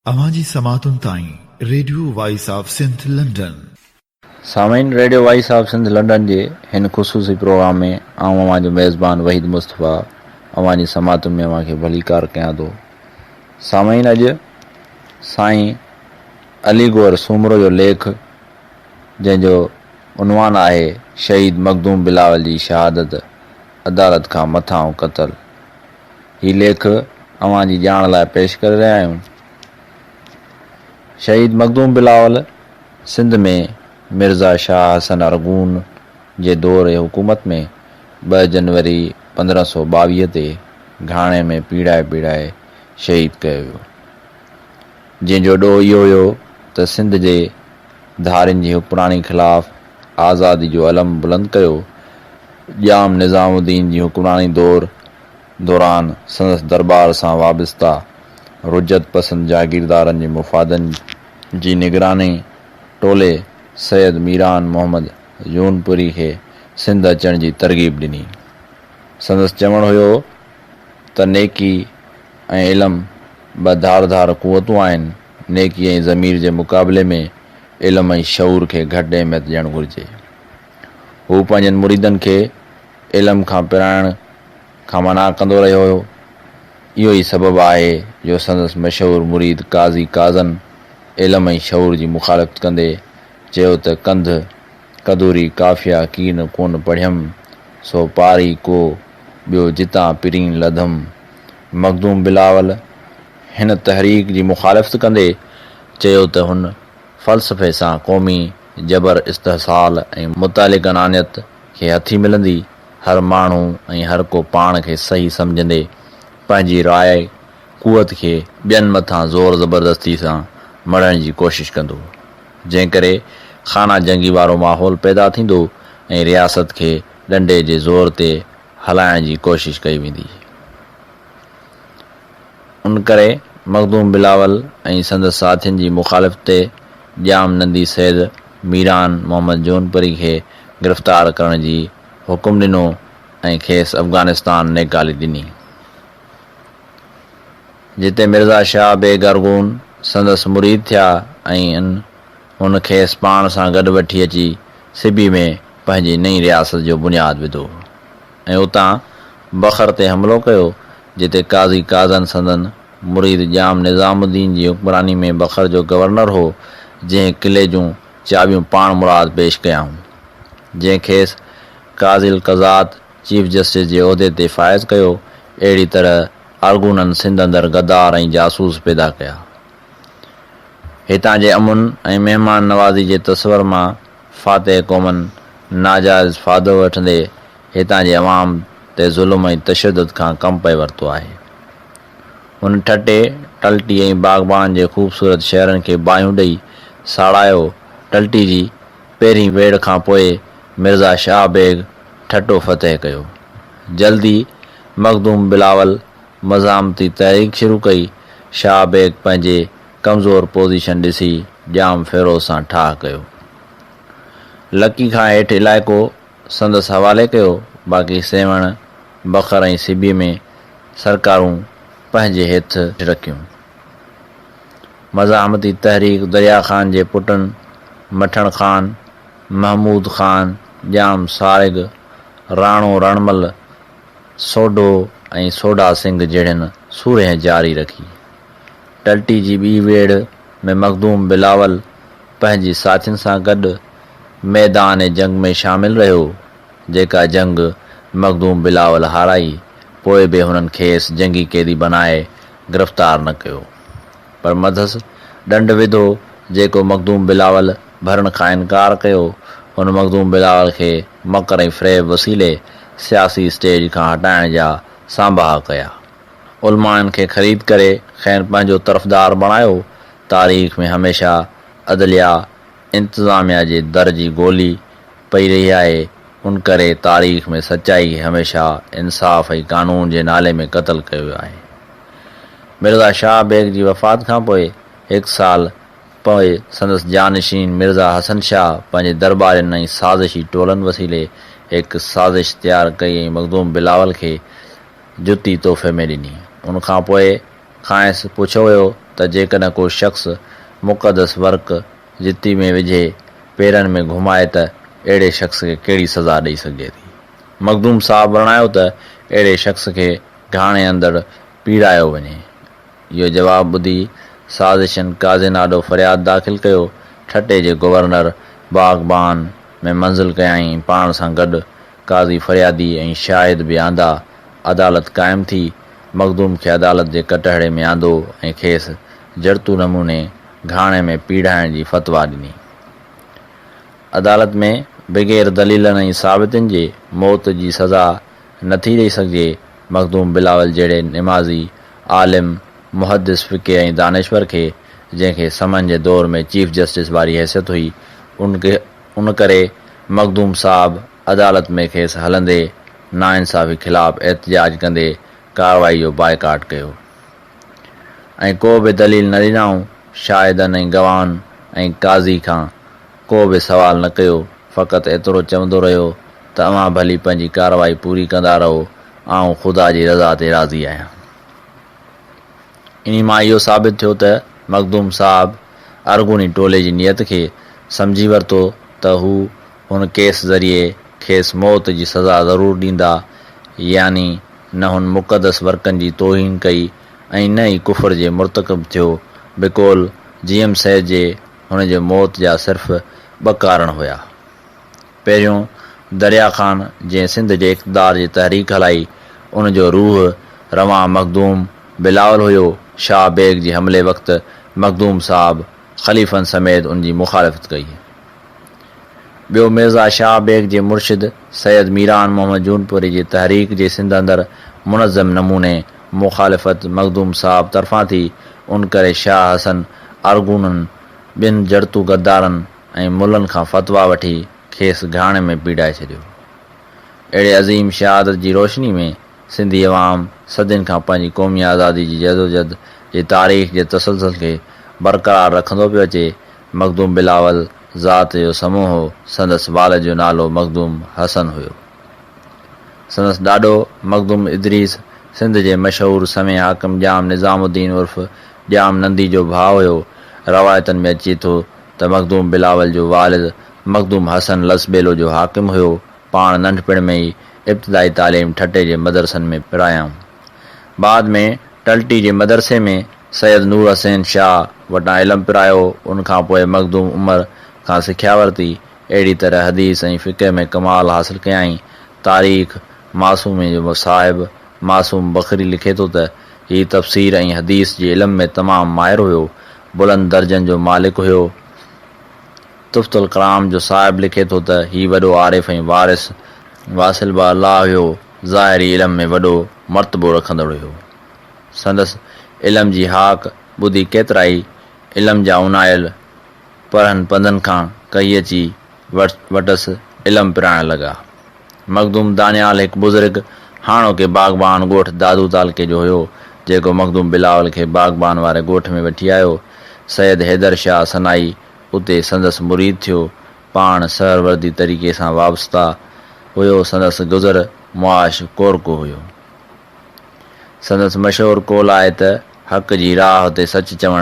اوهان جي سماعتن تائين radio voice of Sindh London. سامعين radio voice of Sindh London جي هن خصوصي پروگرام ۾ آئون اوهان جو ميزبان وحيد مصطفيٰ اوهان جي سماعتن ۾ اوهان کي ڀليڪار ڪيان ٿو. سامعين اڄ سائين علي گوهر سومرو جو ليک جنهن جو عنوان آهي شهيد مخدوم بلاول جي شهادت عدالت کان مٿانهون قتل هي ليک اوهان جي ڄاڻ لاء پيش ڪري رهيا آهيون. شهيد مخدوم بلاول سنڌ ۾ مرزا شاهه حسن ارغون جي دور حڪومت ۾ ٻه جنوري 1522 تي گهاڻي ۾ پيڙائي پيڙائي شهيد ڪيو ويو. جنهن جو ڏوهه اهو هيو ته سنڌ جي ڌارين جي حڪمراني خلاف آزادي جو علم بلند ڪيو. ڄام نظام الدين جي حڪمراني دور دوران سندس درٻار سان وابسته رجعت پسند جاگيردارن جي مفادن جي نگراني ٽولي سيد ميران محمد جونپوري کي سنڌ اچڻ جي ترغيب ڏني. سندس چوڻ هيو ته نيڪي ۽ علم ٻه ڌار ڌار قوتون آهن، نيڪي ۽ ضمير جي مقابلي ۾ علم ۽ شعور کي گهٽ اهميت ڏيڻ گهرجي. هو پنهنجن مريدن کي علم کان پرائڻ کان منع ڪندو رهيو هيو. اهو ئي سبب آهي جو سندس مشهور مريد قاضي قاضن علم ۽ شعور جي مخالفت ڪندي چيو ته ڪنڌ ڪدوري قافيه ڪين ڪونه پڙهيم، سو پاري ڪو ٻيو جتان پرين لڌم. مخدوم بلاول هن تحريڪ جي مخالفت ڪندي چيو ته هن فلسفي سان قومي جبر استحصال ۽ متعلق انانيت کي هٿي ملندي، هر ماڻهو ۽ هر ڪو پاڻ کي صحيح سمجهندي پنهنجي راء قوت کي ٻين مٿان زور زبردستي سان مڙهڻ جي ڪوشش ڪندو، جنهن ڪري خانه جنگي وارو ماحول پيدا ٿيندو ۽ رياست کي ڏنڊي جي زور تي هلائڻ جي ڪوشش ڪئي ويندي. ان ڪري مخدوم بلاول ۽ سندس ساٿين جي مخالفت تي ڄام نندي سيد ميران محمد جونپوري کي گرفتار ڪرڻ جي حڪم ڏنو ۽ کيس افغانستان نيڪالي ڏني. جتي مرزا شاهه بيگ ارغون سندس مريد ٿيا ۽ هن کيس پاڻ سان گڏ وٺي اچي سبي ۾ پنهنجي نئين رياست جو بنياد وڌو ۽ اتان بکر تي حملو ڪيو، جتي قاضي قاضن سندن مريد ڄام نظام الدين جي حڪمراني ۾ بکر جو گورنر هو، جنهن قلعي جون چاٻيون پاڻ مراد پيش ڪيائون، جنهن کيس قاضي القضات، چيف جسٽس، جي عهدي تي فائز ڪيو. اهڙي طرح ارغونن سنڌ اندر غدار ۽ جاسوس پيدا ڪيا. هتان جي امن ۽ مهمان نوازي جي تصور مان فاتح قومن ناجائز فائدو وٺندي هتان جي عوام تي ظلم ۽ تشدد کان ڪم پئي ورتو آهي. هن ٺٽي، ٽلٽي ۽ باغبان جي خوبصورت شهرن کي باهيون ڏئي ساڙايو. ٽلٽي جي پهرين ويڙهه کان پوء مرزا شاهه بيگ ٺٽو فتح ڪيو. جلد ئي مخدوم بلاول مزاحمتي تحريڪ شروع ڪئي. شاهه بيگ پنهنجي ڪمزور پوزيشن ڏسي ڄام فيروز سان ٺاهه ڪيو. لڪي کان هيٺ علائقو سندس حوالي ڪيو، باقي سيوهڻ، بکر ۽ سبي ۾ سرڪارون پنهنجي هيٺ رکيون. مزاحمتي تحريڪ دريا خان جي پٽن مٺڻ خان، محمود خان، ڄام سارگ، راڻو رڻمل، سوڍو ۽ سوڍا سنگهه جهڙين سورهين جاري رکي. ٽلٽي جي ٻي ويڙهه ۾ مخدوم بلاول پنهنجي ساٿين سان گڏ ميدان جنگ ۾ شامل رهيو، جيڪا جنگ مخدوم بلاول هارائي، پوء به هنن کيس جنگي قيدي بنائي گرفتار نه ڪيو، پر مٿس ڏنڊ وڌو، جيڪو مخدوم بلاول ڀرڻ کان انڪار ڪيو. هن مخدوم بلاول کي مڪر ۽ فريب وسيلي سياسي اسٽيج کان هٽائڻ جا سانباها ڪيا. علمائن کي خريد ڪري کين پنهنجو طرفدار بڻايو. تاريخ ۾ هميشه عدليه انتظاميه جي در جي گولي پئي رهي آهي، ان ڪري تاريخ ۾ سچائي کي هميشه انصاف ۽ قانون جي نالي ۾ قتل ڪيو ويو آهي. مرزا شاهه بيگ جي وفات کانپوء هڪ سال پوء سندس جانشين مرزا حسن شاهه پنهنجي درٻارين ۽ سازشي ٽولن وسيلي هڪ سازش تيار ڪئي ۽ مخدوم بلاول کي جتي تحفي ۾ ڏني. ان کان پوء کانئس پڇيو ويو ته جيڪڏهن ڪو شخص مقدس ورق جتي ۾ وجهي پيرن ۾ گهمائي ته اهڙي شخص کي ڪهڙي سزا ڏئي سگهجي ٿي؟ مخدوم صاحب ورڻايو ته اهڙي شخص کي گهاڻي اندر پيڙايو وڃي. اهو جواب ٻڌي سازشين قاضين آڏو فرياد داخل ڪيو. ٺٽي جي گورنر باغبان ۾ منزل ڪيائين. پاڻ سان گڏ قاضي فريادي ۽ شاهد به آندا. عدالت قائم ٿي. مخدوم کي عدالت جي ڪٽهڙي ۾ آندو ۽ کيس جڙتو نموني گهاڻي ۾ پيڙهائڻ جي فتويٰ ڏني. عدالت ۾ بغير دليلن ۽ ثابتين جي موت جي سزا نه ٿي ڏئي سگهجي، مخدوم بلاول جهڙي نمازي، عالم، محدث فقيه ۽ دانشور کي، جنهن کي سمن جي دور ۾ چيف جسٽس واري حيثيت هئي، ان ڪري مخدوم صاحب عدالت ۾ کيس هلندي ناانصافي خلاف احتجاج ڪندي ڪارروائي جو بائيڪاٽ ڪيو ۽ ڪو به دليل نه ڏنائون، شاهدن ۽ گواهن ۽ قاضي کان ڪو به سوال نه ڪيو، فقط ايترو چوندو رهيو ته اوهان ڀلي پنهنجي ڪارروائي پوري ڪندا رهو، آئون خدا جي رضا تي راضي آهيان. انهي مان اهو ثابت ٿيو ته مخدوم صاحب ارغوني ٽولي جي نيت کي سمجهي ورتو ته هو هن ڪيس ذريعي کيس موت جي سزا ضرور ڏيندا، يعني نه هن مقدس ورقن جي توهين ڪئي ۽ نه ئي ڪفر جي مرتڪب ٿيو، بقول جي ايم سيد جي هن جي موت جا صرف ٻه ڪارڻ هيا. پهريون، دريا خان جنهن سنڌ جي اقتدار جي تحريڪ هلائي، ان جو روح روان مخدوم بلاول هيو. شاهه بيگ جي حملي وقت مخدوم صاحب خليفن سميت ان جي مخالفت ڪئي. ٻيو، مرزا شاهه بيگ جي مرشد سيد ميران محمد جونپوري جي تحريڪ جي سنڌ اندر منظم نموني مخالفت مخدوم صاحب طرفان ٿي، ان ڪري شاهه حسن ارغونن ٻين جڙتو غدارن ۽ ملن کان فتويٰ وٺي کيس گهاڻي ۾ پيڙائي ڇڏيو. اهڙي عظيم شهادت جي روشني ۾ سنڌي عوام صدين کان پنهنجي قومي آزادي جي جدوجھد جي تاريخ جي تسلسل کي برقرار رکندو پيو اچي. مخدوم بلاول ذات جو سمو هو، سندس والد جو نالو مخدوم حسن هيو. سندس ڏاڏو مخدوم ادريس سنڌ جي مشهور سمي حاڪم ڄام نظام الدين عرف ڄام نندي جو ڀاء هيو. روايتن ۾ اچي ٿو ته مخدوم بلاول جو والد مخدوم حسن لسٻيلو جو حاڪم هيو. پاڻ ننڍپڻ ۾ ئي ابتدائي تعليم ٺٽي جي مدرسن ۾ پرايائون. بعد ۾ ٽلٽي جي مدرسي ۾ سيد نور حسين شاهه وٽان علم پرايو. ان کان پوء مخدوم عمر کان سکيا ورتي. اهڙي طرح حديث ۽ فقه ۾ ڪمال حاصل ڪيائين. تاريخ معصومي جو صاحب معصوم بخري لکي ٿو ته، هي تفسير ۽ حديث جي علم ۾ تمام ماهر هيو. بلند درجن جو مالڪ هيو. تحفة الڪرام جو صاحب لکي ٿو ته، هي وڏو عارف ۽ وارث واصل بالله هيو. ظاهري علم ۾ وڏو مرتبو رکندڙ هيو. سندس علم جي هاڪ ٻڌي ڪيترائي علم جا اونايل پرهن پنڌن کان ڪهي اچي وٽس علم پرائڻ لڳا. مخدوم دانيال هڪ بزرگ هاڻوڪي باغبان ڳوٺ دادو تعلقي جو هيو، جيڪو مخدوم بلاول کي باغبان واري ڳوٺ ۾ وٺي آيو. سيد حيدر شاهه سنائي اتي سندس مريد ٿيو. پاڻ سهروردي طريقي سان وابسته هيو. سندس گذر معاش ڪورڪو هيو. سندس مشهور قول آهي ته، حق جي راهه تي سچ چوڻ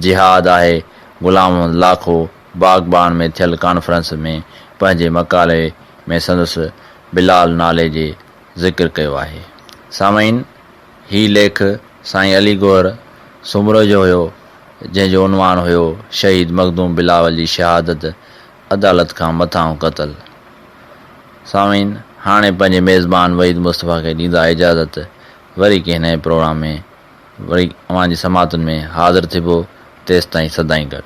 جهاد آهي. غلام محمد لاکو باغبان ۾ ٿيل ڪانفرنس ۾ پنهنجي مقالي ۾ سندس بلال نالي جي ذڪر ڪيو آهي. سامعين! هي ليک سائين علي گوهر سومرو جو هيو، جنهن جو عنوان هيو شهيد مخدوم بلاول جي شهادت عدالت کان مٿانهون قتل. سامعين! هاڻي پنهنجي ميزبان وحيد مصطفيٰ کي ڏيندا اجازت وري ڪنهن نئين پروگرام ۾ وري اوهان جي سماعتن ۾ حاضر ٿيبو تيستائين سدائين گڏ.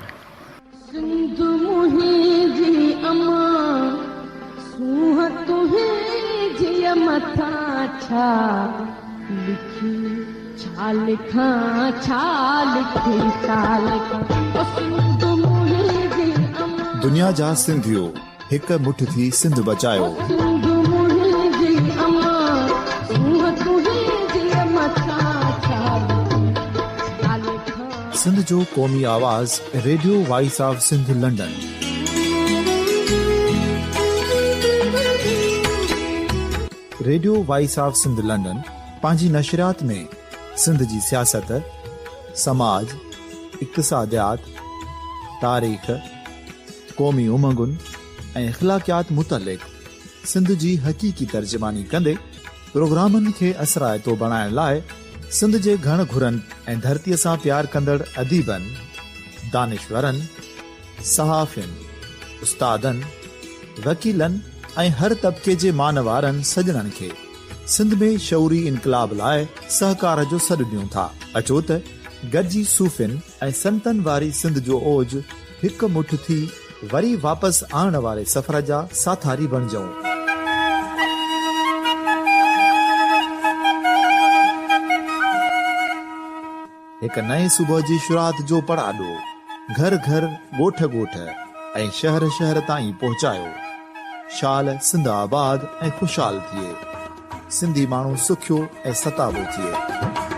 سنڌ منهنجي امان سونهن تنهنجي مٿان ڇا لکي ڇا لکان ڇا لکي ڇا لکان او سنڌ منهنجي امان. دنيا جا سنڌيو هڪ مٺ ٿي سنڌ بچايو. سنڌ منهنجي امان سونهن تنهنجي مٿان ڇا لکي ڇا لکان. سنڌ جو قومي آواز radio voice of Sindh London. Radio voice of Sindh London پنهنجي نشريات ۾ سنڌ جي سياست، سماج، اقتصاديات، تاريخ، قومي امنگن ۽ اخلاقيات متعلق سنڌ جي حقيقي ترجماني ڪندي پروگرامن کي اثرائتو بڻائڻ لاء سنڌ جي گهڻ گهرن ۽ ڌرتيء سان پيار ڪندڙ اديبن، دانشورن، صحافين، استادن، وڪيلن ۽ هر طبقي جي مان وارن سڄڻن کي سنڌ ۾ شعوري انقلاب لاء سهڪار جو سڏ ڏيون ٿا. اچو ته گڏجي صوفين ۽ سنتن واري سنڌ جو اوج هڪ مٺ ٿي وري واپس آڻڻ واري سفر جا ساٿاري بڻجون. هڪ نئين صبح جي شروعات جو پڙاڏو گهر گهر، ڳوٺ ڳوٺ ۽ شهر شهر تائين پهچايو. شال سنڌ آباد ۽ خوشحال ٿئي. سنڌي ماڻهو سکيو ۽ ستابو ٿئي.